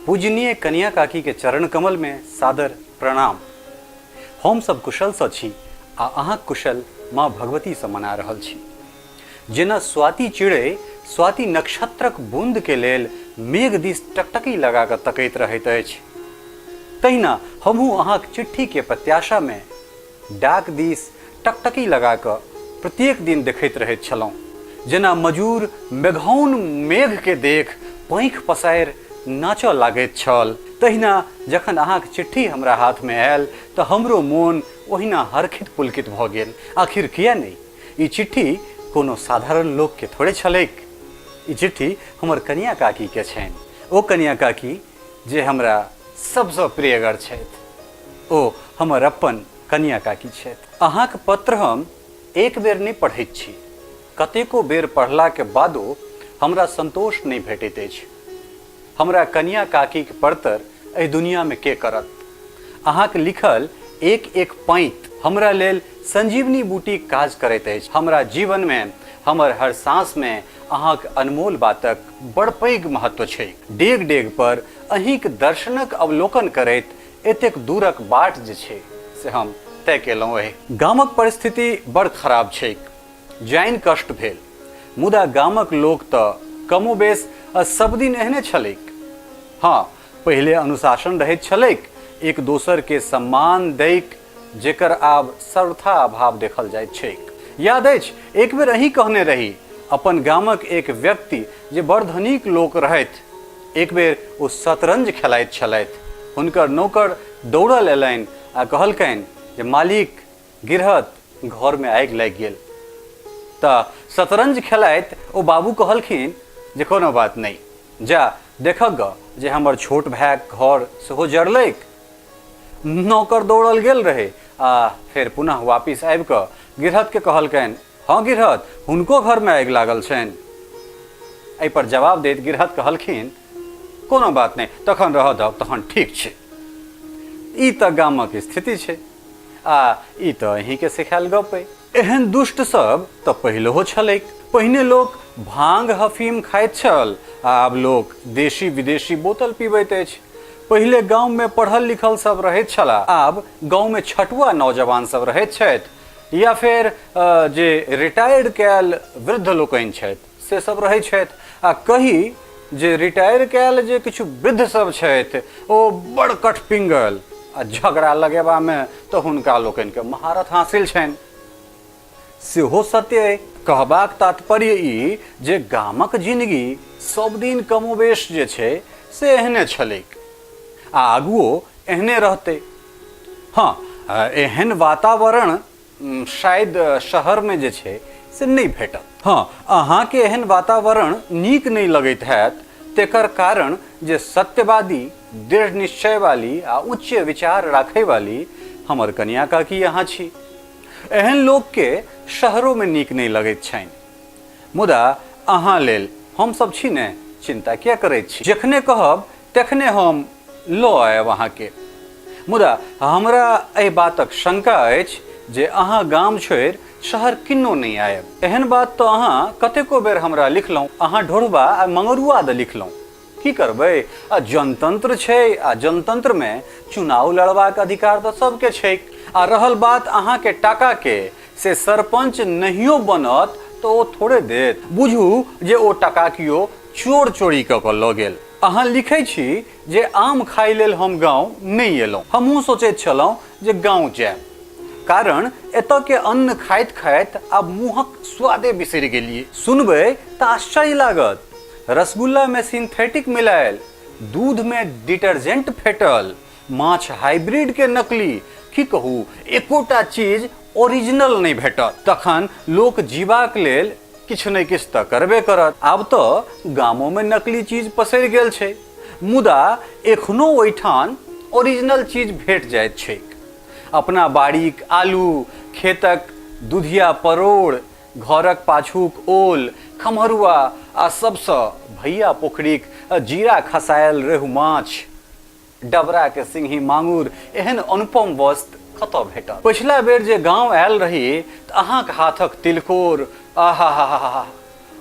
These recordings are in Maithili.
पूजनीय कनिया काकी के चरण कमल में सादर प्रणाम। हम सब कुशल सँ छी आ अहाँक कुशल माँ भगवती सँ मना रहल छी। जेना स्वाति चिड़ै स्वाति नक्षत्रक बूंद के लेल मेघ दिस टकटकी लगा कऽ तकैत रहैत अछि, तहिना हमहूँ अहाँक चिट्ठी के प्रत्याशा में डाक दिस टकटकी लगा कऽ प्रत्येक दिन देखैत रहैत छलहुँ। जेना मजूर मेघौन मेघ के देख पाँखि पसारि नाचऽ लागैत छल, तहिना जखन अहाँक चिट्ठी हमरा हाथ में आयल तऽ हमरो मोन ओहिना हरखित पुलकित भऽ गेल। आखिर किए नहि? ई चिट्ठी कोनो साधारण लोक के थोड़े छलैक। ई चिट्ठी हमर कनिया काकी के छनि। ओ कनिया काकी जे हमरा सबसँ प्रियगर छथि। ओ हमर अपन कनिया काकी छथि। अहाँक पत्र हम एक बेर नहि पढ़ैत छी। कतेको बेर पढ़ला के बादो हमरा संतोष नहि भेटैत अछि। हमरा कनिया काकीक परतर एहि दुनिया मे के करत? अहाँक लिखल एक-एक पाँति हमरा लेल संजीवनी बूटीक काज करैत अछि। हमरा जीवन मे, हमर हर साँस मे अहाँक अनमोल बातक बड़ पैघ महत्व छैक। डेग-डेग पर अहींक दर्शनक अवलोकन करैत एतेक दूरक बाट जे छै से हम तय केलहुँ अहि। गामक परिस्थिति बड़ खराब छैक। जानि कष्ट भेल। मुदा गामक लोक तऽ कमोबेश सब दिन एहने छलैक। हँ, पहिले अनुशासन रहैत छलैक, एक दोसर के सम्मान दैक, जेकर आब सर्वथा अभाव देखल जाइत छैक। याद अछि, एक बेर अहीं कहने रही, अपन गामक एक व्यक्ति जे बड़ धनीक लोक रहथि, एक बेर ओ शतरंज खेलाइत छलथि। हुनकर नौकर दौड़ल अयलनि आ कहलकनि जे मालिक, गिरहत घरमे आगि लागि गेल। तऽ शतरंज खेलाइत ओ बाबू कहलखिन जे कोनो बात नहि, जा देखक गऽ जे हमर छोट भायक घर सेहो जरलैक। नौकर दौड़ल गेल रहै आ फेर पुनः वापिस आबि कऽ गिरहतके कहलकनि, हँ गिरहत, हुनको घरमे आगि लागल छनि। एहिपर जवाब दैत गिरहत कहलखिन, कोनो बात नहि, तखन रहऽ दहक, तखन ठीक छै। ई तऽ गामक स्थिति छै आ ई तऽ अहीँके सिखायल गप अइ। एहन दुष्ट सब तऽ पहिलहो छलैक। पहिने लोक भांग हफीम खाइत छल आ आब लोक देशी विदेशी बोतल पीबैत अछि। पहिले गाममे पढ़ल लिखल सब रहैत छलाह, आब गाँवमे छटुआ नौजवान सब रहैत छथि या फेर जे रिटायर्ड कयल वृद्ध लोकनि छथि से सब रहैत छथि। आ कही जे रिटायर कयल जे किछु वृद्ध सब छथि ओ बड़ कठपिंगल आ झगड़ा लगेबामे तऽ हुनका लोकनिके महारत हासिल छनि, सेहो सत्य अइ। कहबाक तात्पर्य ई जे गामक जिनगी सब दिन कमोबेश जे छै से एहने छलैक आ आगुओ एहने रहतै। हँ, एहन वातावरण शायद शहरमे जे छै से नहि भेटत। हँ, अहाँके एहन वातावरण नीक नहि लगैत हैत तेकर कारण जे सत्यवादी, दृढ़ निश्चय वाली आ उच्च विचार राखै वाली हमर कनिया काकी अहाँ छी। एहन लोकके शहरोमे नीक नहि लगैत छनि। मुदा अहाँ लेल हम सब छी ने, चिंता किया करैत छी। जखने कहब तखने हम लऽ आयब अहाँके। मुदा हमरा एहि बातक शंका अछि जे अहाँ गाम छोड़ि शहर किन्नो नहि आयब। एहन बात तऽ अहाँ कतेको बेर हमरा लिखलहुँ। अहाँ ढोढ़बा आ मंगरुआ दऽ लिखलहुँ। की करबै, आ जनतंत्र छै आ जनतंत्रमे चुनाव लड़बाक अधिकार तऽ सबके छैक। आ रहल बात अहाँके टाकाके, से सरपंच नहियो बनत तऽ ओ थोड़े देत। बुझू जे ओ टाका कियो चोर चोरी कऽ कऽ लऽ गेल। अहाँ लिखै छी जे आम खाइ लेल हम गाँव नहि एलहुँ। हमहूँ सोचैत छलहुँ जे गाँव जायब। कारण एतऽ के अन्न खाइत खाइत आब मुँहक स्वादे बिसरि गेलियै। सुनबै तऽ आश्चर्य लागत। रसगुल्ला मे सिंथेटिक मिलायल, दूध मे डिटर्जेंट फेटल, माछ हाइब्रिड के नकली, की कहू एकोटा चीज ओरिजिनल नहि भेटत। तखन लोक जीबाक लेल किछु नहि किछु तऽ करबे करत। आब तऽ गामो मे नकली चीज पसरि गेल छै, मुदा एखनो ओहिठाम ओरिजिनल चीज भेट जाइत छैक। अपना बाड़ीक आलू, खेतक दुधिया परोड़, घरक पाछूक ओल, खम्हरुआ आ सबसँ भैया पोखरिक जीरा खसायल रेहू माछ, डबरा के सिंगही मांगुर एहन अनुपम वस्त कतऽ भेटत। पछिला बेर जे गाँव आयल रही तऽ अहाँक हाथक तिलकोर, आहाहाहा,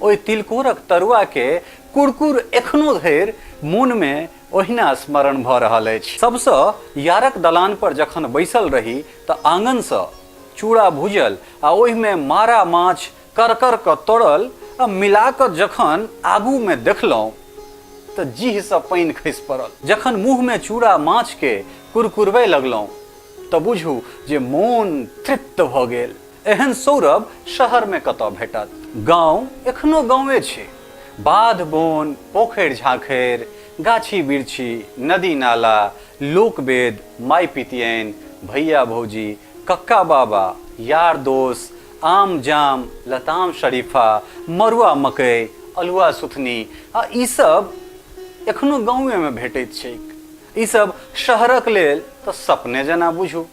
ओहि तिलकोरक तरुआ के कुरकुर एखनो धरि मोन मे ओहिना स्मरण भऽ रहल अछि। सभसँ यारक दलान पर जखन बैसल रही तऽ आङनसँ चूड़ा भूजल आ ओहिमे मारा माछ करकर कऽ तोड़ल आ मिला कऽ जखन आगूमे देखलहुँ तऽ जीहसँ पानि खसि पड़ल। जखन मुँहमे चूड़ा माछके कुरकुरबय लगलहुँ तऽ बुझू जे मोन तृप्त भऽ गेल। एहन सौरभ शहरमे कतऽ भेटत? गाँव एखनो गाँवे छै। बाध-बोन, पोखरि-झाँखरि, गाछी-बिरछी, नदी-नाला, लोक-वेद, माइ-पितियैन, भैया-भौजी, कक्का-बाबा, यार-दोस, आम-जाम, लताम-शरीफा, मड़ुआ-मकइ, अल्हुआ-सुथनी आ ई सभ एखनो गाँवेमे भेटैत छैक। ई सब शहरक लेल तऽ सपने जेना बुझू।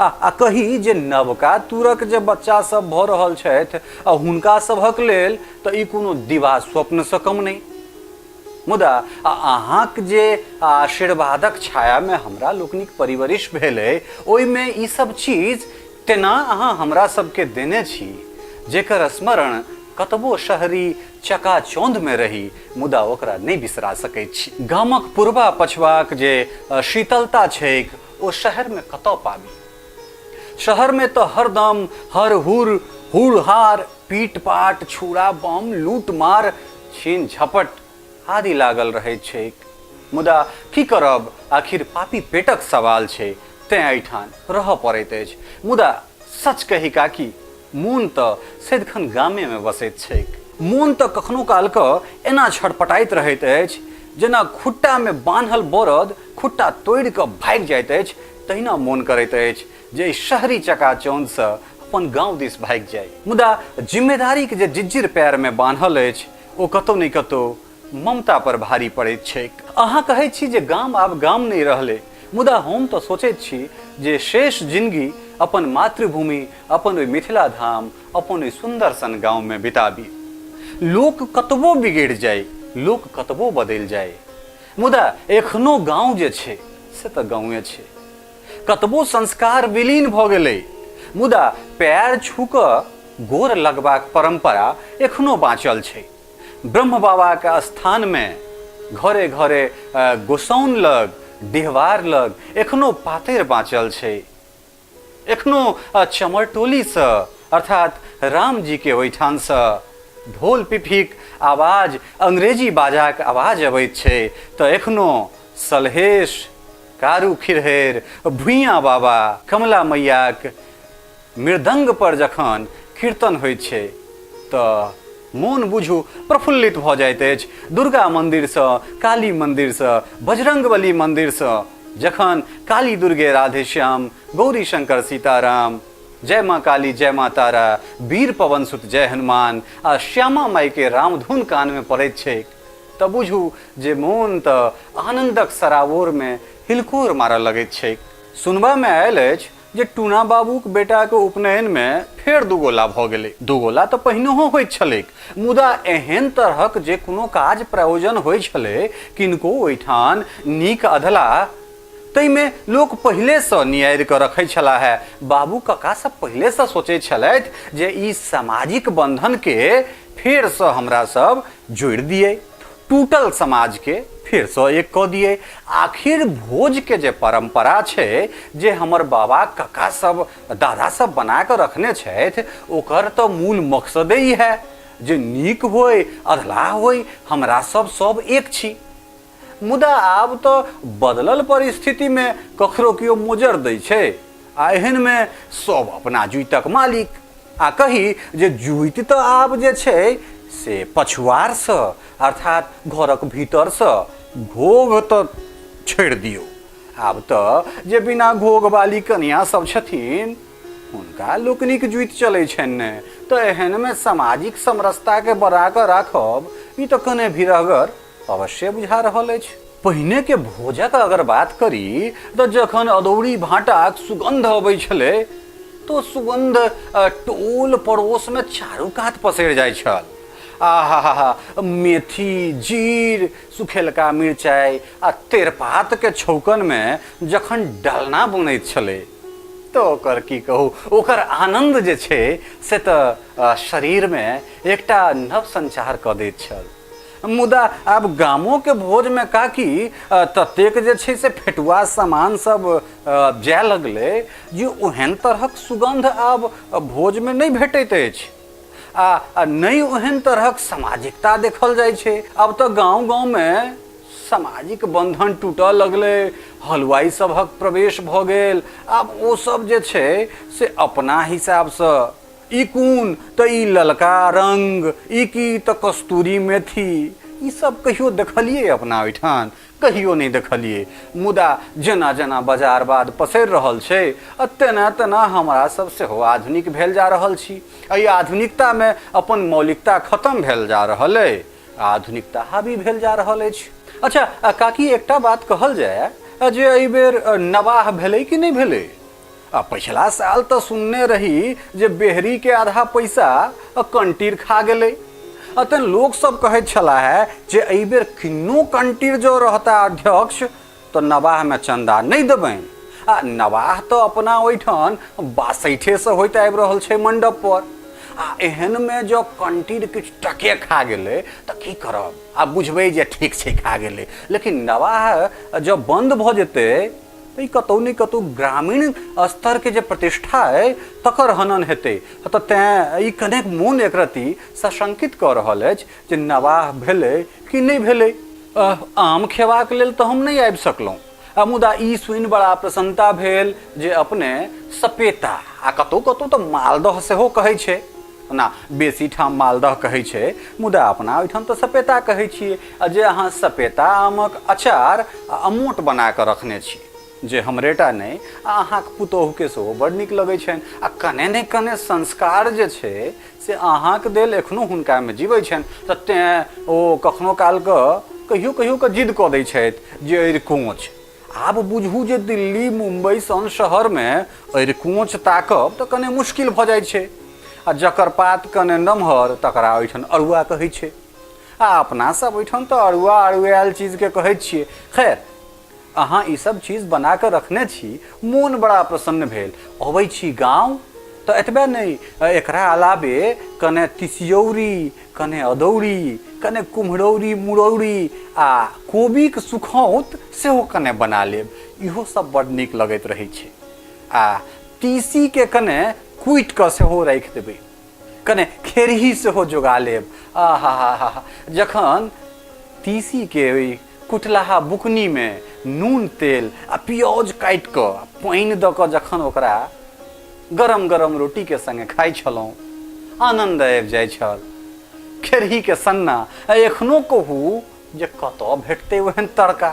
आ कही जे नवका तुरक जे बच्चा सब भऽ रहल छथि आ हुनका सभक लेल तऽ ई कोनो दिवा स्वप्नसँ कम नहि। मुदा आ अहाँक जे आशीर्वादक छायामे हमरा लोकनिक परिवरिश भेलै ओहिमे ई सब चीज तेना अहाँ हमरा सबके देने छी जेकर स्मरण कतबो शहरी चकाचौंधमे रही मुदा ओकरा नहि बिसरा सकैत छी। गामक पुरबा पछबाक जे शीतलता छैक ओ शहरमे कतऽ पाबी? शहरमे तऽ हरदम हर हुर, हुर हार, पीट पाट, छुरा बम, लूट मार, छीन झपट आदि लागल रहैत छैक। मुदा की करब आखिर पापी पेटक सवाल छै तेँ एहिठाम रहऽ पड़ैत अछि। मुदा सच कही काकी, मोन तऽ सदिखन गामेमे बसैत छैक। मोन तऽ कखनो काल कऽ एना छटपटाइत रहैत अछि जेना खुट्टामे बान्हल बरद खुट्टा तोड़ि कऽ भागि जाइत अछि तहिना मोन करैत अछि जे एहि शहरी चकाचौंधसँ अपन गाँव दिस भागि जाइ। मुदा जिम्मेदारीक जे जिज्जिर पएरमे बान्हल अछि ओ कतौ नहि कतौ ममता पर भारी पड़ैत छैक। अहाँ कहैत छी जे गाम आब गाम नहि रहलै, मुदा हम तऽ सोचैत छी जे शेष जिनगी अपन मातृभूमि, अपन ओहि मिथिला धाम, अपन ओहि सुन्दर सन गाममे बिताबी। लोक कतबो बिगड़ि जाइ, लोक कतबो बदलि जाइ, मुदा एखनो गाँव जे छै से तऽ गाँवे छै। कतबो संस्कार विलीन भऽ गेलै, मुदा पैर छू कऽ गोर लगबाक परम्परा एखनो बाँचल छै। ब्रह्म बाबाक स्थानमे घरे घरे गोसाउन लग, डिहबार लग एखनो पातरि बाँचल छै। एखनो चमरटोलीसँ अर्थात रामजीके ओहिठामसँ ढोल पिपहीक आवाज, अंग्रेजी बाजाक आवाज अबैत छै तऽ एखनो सलहेश, कारू खिरहेर, भुइयाँ बाबा, कमला मैयाक मृदंग पर जखन कीर्तन होइत छै तऽ मोन बुझू प्रफुल्लित भऽ जाइत अछि। दुर्गा मन्दिरसँ, काली मन्दिरसँ, बजरंगबली मन्दिरसँ जखन काली दुर्गे राधेश्याम, गौरी शंकर सीताराम, जय माँ काली जय माँ तारा, वीर पवन सुत जय हनुमान आ श्यामा माइके रामधुन कानमे पड़ैत छैक तऽ बुझू जे मोन तऽ आनन्दक सरावोरमे हिलकोर मारऽ लगैत छैक। सुनबामे आयल अछि जे टूना बाबूक बेटाक उपनयनमे फेर दुगोला भऽ गेलै। दुगोला तऽ पहिनहो होइत छलैक, मुदा एहन तरहक जे कोनो काज प्रयोजन होइ छलै किनको ओहिठाम नीक अधलाह, ताहिमे लोक पहिलेसँ नियारि कऽ रखै छलाहे। बाबू कका सब पहिलेसँ सोचै छलथि जे ई सामाजिक बन्धनके फेरसँ हमरा सब जोड़ि दियै, टूटल समाजके फेरसँ एक कऽ दियै। आखिर भोजके जे परम्परा छै जे हमर बाबा कका सब दादा सब बना कऽ रखने छथि ओकर तऽ मूल मकसदे इएह जे नीक होइ अधलाह होइ हमरा सब सब एक छी। मुदा आब तऽ बदलल परिस्थितिमे ककरो केओ मोजर दै छै आ एहनमे सब अपना जुइतक मालिक। आ कही जे जुइत तऽ आब जे छै से पछुआरसँ अर्थात घरक भीतरसँ घोघ तऽ छोड़ि दियौ, आब तऽ जे बिना घोघवाली कनियाँ सब छथिन हुनका लोकनिक जुइत चलै छनि ने, तऽ एहनमे सामाजिक समरसताके बढ़ा कऽ राखब ई तऽ कने भिरहगर अवश्य बुझा रहल अछि। पहिनेके भोजक अगर बात करी तऽ जखन अदौरी भाँटाक सुगन्ध अबै छलै तऽ ओ सुगन्ध टोल पड़ोसमे चारू कात पसरि जाइ छल। आहाहा मेथी, जीर, सुखेलका मिरचाइ आ तेरपातके छौकनमे जखन डालना बनैत छलै तऽ ओकर की कहू, ओकर आनन्द जे छै से तऽ शरीरमे एकटा नव संचार कऽ दैत छल। मुदा आब गामोके भोजमे काकी ततेक जे छै से फेटुआ सामान सब जाय लगलै जे ओहन तरहक सुगन्ध आब भोजमे नहि भेटैत अछि आ नहि ओहन तरहक सामाजिकता देखल जाइ छै। आब तऽ गाँव गाँवमे सामाजिक बन्धन टूटऽ लगलै, हलुआइ सभक प्रवेश भऽ गेल। आब ओ सब जे छै से अपना हिसाबसँ ई कोन तऽ ई ललका रङ्ग, ई की तऽ कस्तूरी मेथी, ई सब कहियो देखलियै अपना ओहिठाम? कहियो नहि देखलियै। मुदा जेना जेना बाजारवाद पसरि रहल छै आ तेना तेना हमरा सब सेहो आधुनिक भेल जा रहल छी। एहि आधुनिकतामे अपन मौलिकता खतम भेल जा रहल अइ, आधुनिकता हावी भेल जा रहल अछि। अच्छा काकी, एकटा बात कहल जाय जे एहि बेर नवाह भेलै कि नहि भेलै? आ पछिला साल तऽ सुनने रही जे बेहरीके आधा पैसा कंटीर खा गेलै। आ तैं लोक सब कहैत छलाह है जे एहि बेर किन्नो कंटीर जो रहता अध्यक्ष तऽ नवाहमे चन्दा नहि देबनि। आ नवाह तऽ अपना ओहिठाम बासैठेसँ होइत आबि रहल छै मंडप पर। आ एहनमे जँ कंटीर किछु टके खा गेलै तऽ की करब? आ बुझबै जे ठीक छै खा गेलै, लेकिन नवाह जँ बन्द भऽ जेतै तऽ ई कतहु ने कतहु ग्रामीण स्तरके जे प्रतिष्ठा अइ तकर हनन हेतै। तऽ तेँ ई कनेक मोन एकरत्ती सशंकित कऽ रहल अछि जे नवाह भेलै कि नहि भेलै। आम खेबाक लेल तऽ हम नहि आबि सकलहुँ, आ मुदा ई सुनि बड़ा प्रसन्नता भेल जे अपने सपेता आ कतहु कतहु तऽ मालदह सेहो कहै छै। ओना बेसी ठाम मालदह कहै छै, मुदा अपना ओहिठाम तऽ सपेता कहै छियै। आ जे अहाँ सपेता आमक अचार आ अमोट बना कऽ रखने छी, जे हमरेटा नहि आ अहाँक पुतोहुके सेहो बड़ नीक लगै छनि, आ कने ने कने संस्कार जे छै से अहाँक देल एखनो हुनकामे जीबै छनि, तऽ तेँ ओ कखनो कालके कहियो कहियो कऽ जिद कऽ दै छथि जे अरिकोंच। आब बुझू जे दिल्ली मुम्बई सन शहरमे अरिकोंच ताकब तऽ कने मुश्किल भऽ जाइ छै, आ जकर पात कने नमहर तकरा ओहिठाम अरुआ कहै छै, आ अपना सब ओहिठाम तऽ अरुआ अरुआयल चीजके कहै छियै। खैर, अहाँ ई सब चीज बना कऽ रखने छी, मोन बड़ा प्रसन्न भेल। अबै छी गाँव तऽ एतबे नहि, एकरा अलावे कने तिसियौरी, कने अदौरी, कने कुम्हरौरी, मुरौरी आ कोबीक सुखौंत सेहो कने बना लेब। इहो सब बड्ड नीक लगैत रहै छै। आ तीसीके कने कुटि कऽ सेहो राखि देबै, कने खेरही सेहो जोगा लेब। आ हा हा हा, जखन तीसीके ओहि कुटलाहा बुकनीमे नून तेल आ पियाज काटि कऽ पानि दऽ कऽ जखन ओकरा गरम गरम रोटीके सङ्गे खाइ छलहुँ, आनन्द आबि जाइ छल। खेरहीके सन्ना आ एखनो कहू जे कतऽ भेटतै ओहन तड़का?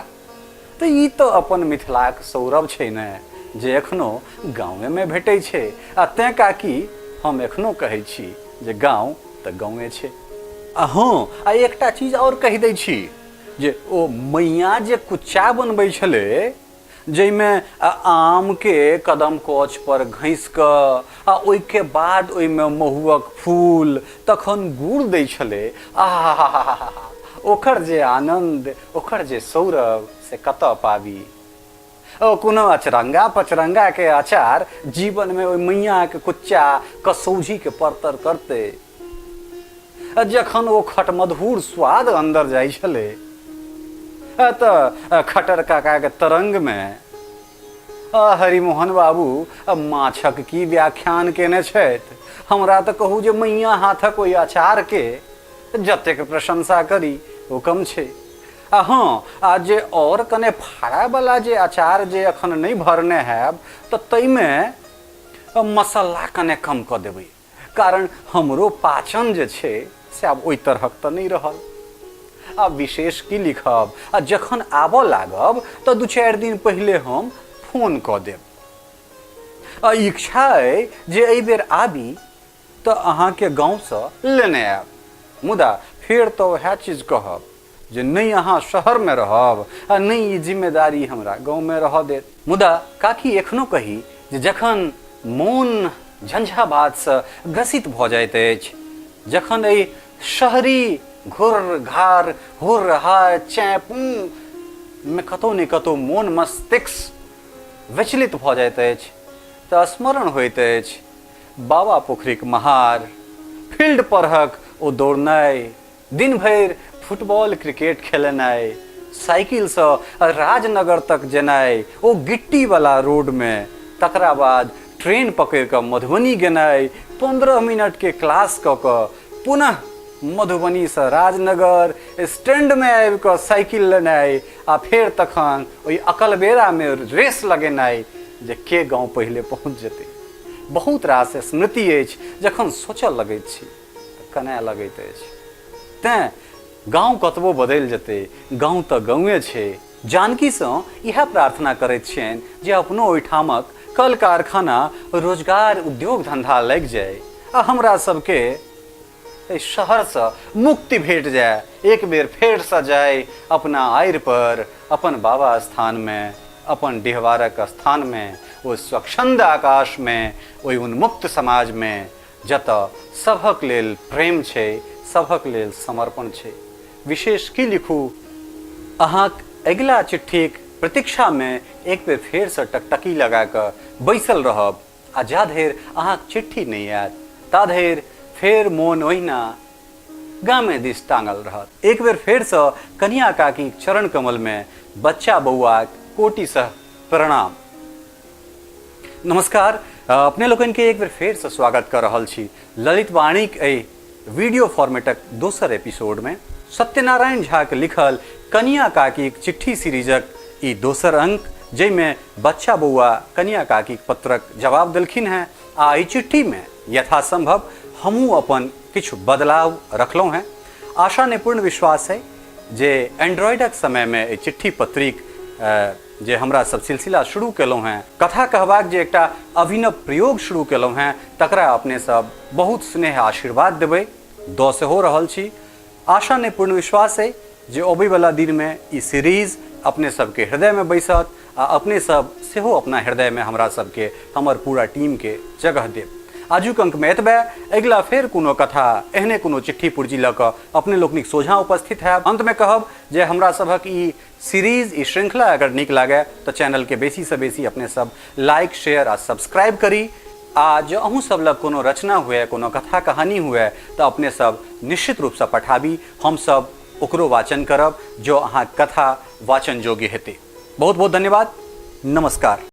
तऽ ई तऽ अपन मिथिलाक सौरभ छै ने जे एखनो गाँवेमे भेटै छै। आ तेँ काकी हम एखनो कहै छी जे गाँव तऽ गाँवे छै। आ हँ, आ एकटा चीज आओर कहि दै छी जे ओ मैया जे कुच्चा बनबै छलै, जाहिमे आमके कदम कोच पर घसि कऽ आ ओहिके बाद ओहिमे महुअक फूल तखन गुड़ दै छलै, आहा, ओकर जे आनन्द, ओकर जे सौरभ से कतऽ पाबी? ओ कोनो अचरंगा पचरंगा के अचार जीवन में ओहि मैया के कुच्चा कसौझी के परतर करते? जखन ओ खटमधुर स्वाद अंदर जाइ छलै तऽ खटर काका के तरंग में हरिमोहन बाबू माछक की व्याख्यान केने छथि। हमरा तऽ कहू जे मैया हाथक ओहि अचार के जतेक प्रशंसा करी ओ कम छै। आ हँ, आ जे आओर कने फाड़ावला जे अचार जे एखन नहि भरने हैब तऽ ताहिमे मसल्ला कने कम कऽ देबै, कारण हमरो पाचन जे छै से आब ओहि तरहक तऽ नहि रहल। आब विशेष की लिखब, आ जखन आबऽ लागब तऽ 2-4 दिन पहिले हम फोन कऽ देब। आ इच्छा अइ जे एहि बेर आबी तऽ अहाँके गाँवसँ लेने आयब, मुदा फेर तऽ वएह चीज कहब जे नहि अहाँ शहरमे रहब आ नहि ई जिम्मेदारी हमरा गाँवमे रहऽ देत। मुदा काकी एखनो कही जे जखन मोन झंझावातसँ ग्रसित भऽ जाइत अछि, जखन एहि शहरी घुर घार हुर हार चैं पूँ मे कतहु ने कतहु मोन मस्तिष्क विचलित भऽ जाइत अछि तऽ स्मरण होइत अछि बाबा पोखरिक महार, फील्ड परहक ओ दौड़नाइ, दिन भरि फुटबॉल क्रिकेट खेलेनाइ, साइकिलसँ राजनगर तक जेनाइ ओ गिट्टीवला रोडमे, तकरा बाद ट्रेन पकड़ि कऽ मधुबनी गेनाइ, 15 मिनटके क्लास कऽ कऽ पुनः मधुबनीसँ राजनगर स्टैंडमे आबि कऽ साइकिल लेनाइ आ फेर तखन ओहि अकलबेरामे रेस लगेनाइ जे के गाँव पहिले पहुँच जेतै। बहुत रास स्मृति अछि, जखन सोचऽ लगैत छी तऽ कनाए लगैत अछि। तेँ गाँव कतबो बदलि जेतै, गाँव तऽ गाँवे छै। जानकीसँ इएह प्रार्थना करैत छियनि जे अपनो ओहिठामक कल कारखाना, रोजगार, उद्योग धंधा लागि जाय आ हमरा सबके एहि शहरसँ मुक्ति भेट जाय, एक बेर फेरसँ जाय अपना आड़ि पर, अपन बाबा स्थानमे, अपन डिहबारक स्थानमे, ओहि स्वच्छन्द आकाशमे, ओहि उन्मुक्त समाजमे जतऽ सभक लेल प्रेम छै, सभक लेल समर्पण छै। विशेष की लिखू? अहाँक अगिला चिट्ठीक प्रतीक्षामे एक बेर फेरसँ टकटकी लगा कऽ बैसल रहब आ जा धरि अहाँक चिट्ठी नहि आयत ता धरि फेर मोन ओहिना गामे दिस टाँगल रहत। एक बेर फेरसँ कनियाँ काकीक चरण कमलमे बच्चा बौआक कोटिशः प्रणाम। नमस्कार, अपने लोकनिके एक बेर फेरसँ स्वागत कऽ रहल छी ललित वाणीक एहि वीडियो फॉर्मेटक दोसर एपिसोडमे। सत्यनारायण झाक लिखल कनिया काकीक चिट्ठी सीरीजक ई दोसर अंक, जाहिमे बच्चा बौआ कनिया काकीक पत्रक जवाब देलखिन हेँ आ एहि चिट्ठीमे यथासंभव हमहूँ अपन किछु बदलाव रखलहुँ हेँ। आशा नहि पूर्ण विश्वास अइ जे एंड्रॉयडक समयमे एहि चिट्ठी पत्रीक जे हमरा सब सिलसिला शुरू केलहुँ हेँ, कथा कहबाक जे एकटा अभिनव प्रयोग शुरू केलहुँ हेँ, तकरा अपने सब बहुत स्नेह आशीर्वाद देबै, दऽ सेहो रहल छी। आशा नहि पूर्ण विश्वास अइ जे अबैवला दिनमे ई सीरीज अपने सबके हृदयमे बैसत आ अपने सब सेहो अपना हृदयमे हमरा सबके, हमर पूरा टीमके जगह देब। आजुक अंकमे एतबे। अगिला फेर कोनो कथा, एहने कोनो चिट्ठी पुर्जी लऽ कऽ अपने लोकनिक सोझाँ उपस्थित हैब। अन्तमे कहब जे हमरा सभक ई सीरीज, ई श्रृंखला अगर नीक लागय तऽ चैनलके बेसीसँ बेसी अपने सब लाइक, शेयर आ सब्सक्राइब करी आ जँ अहूँ सब लग कोनो रचना हुए, कोनो कथा कहानी हुए तऽ अपने सब निश्चित रूपसँ पठाबी, हम सब ओकरो वाचन करब जँ अहाँक कथा वाचन योग्य हेतै। बहुत बहुत धन्यवाद। नमस्कार।